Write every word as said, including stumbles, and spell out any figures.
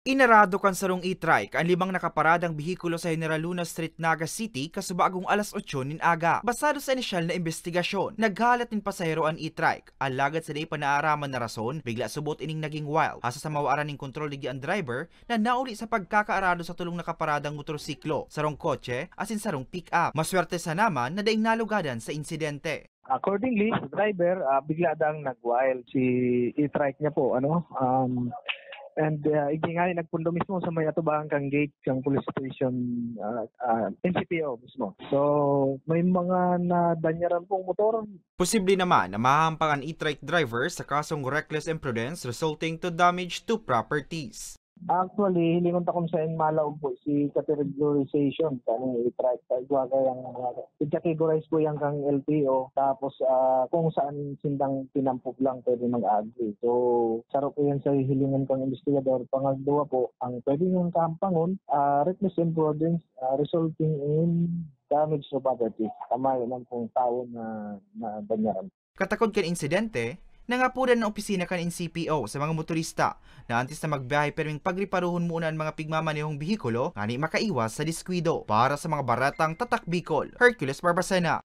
Inarado kan sarong e-trike an limang nakaparadang behikulo sa General Luna Street, Naga City, kasubagong alas otso nin aga. Basado sa inisyal na imbestigasyon, naghalat nin pasahero an e-trike. Alagad sa dai pa naaraman na rason, bigla subot ining naging wild. Hasta sa mawaran nin kontrol digdi an driver na nauli sa pagkakaarado sa tolong nakaparadang motorsiklo, sarong kotse, asin sarong pick-up. Maswerte sana man na daing nalugadan sa insidente. Accordingly, sa driver, ah, bigla dang nag-wild si e-trike niya po, ano, um, and, ah, igdi nga nagpundo mismo sa may atubangan kang gate kang police station, ah, ah, N C P O mismo. So, may mga nadanyaran pong motor. Posible naman na mahahampak an e-trike driver sa kasong reckless imprudence resulting to damage to properties. Actually, hilingon ta kung saen malaog po si categorization kaning e-trike. Ta igwa kayang, ah, i-categorize po yan kang L T O, tapos, ah, kung saan sindang tinampok lang pwede mag-agree. So, saro po yan sa hilingon kang investigador. Pangagduwa po, ang pwede niyang kahampangon, ah, reckless imprudence, ah, resulting in damage to property. Tama yun ang pong tao na, na danyaran. Katakod kan insidente, nangapodan an opisina kan N C P O sa mga motorista na antes na magbiyahe pirming pagreparohon muna an mga pigmamanehong behikulo ngani makaiwas sa diskuido. Para sa mga baretang Tatak Bicol, Hercules Barbacena.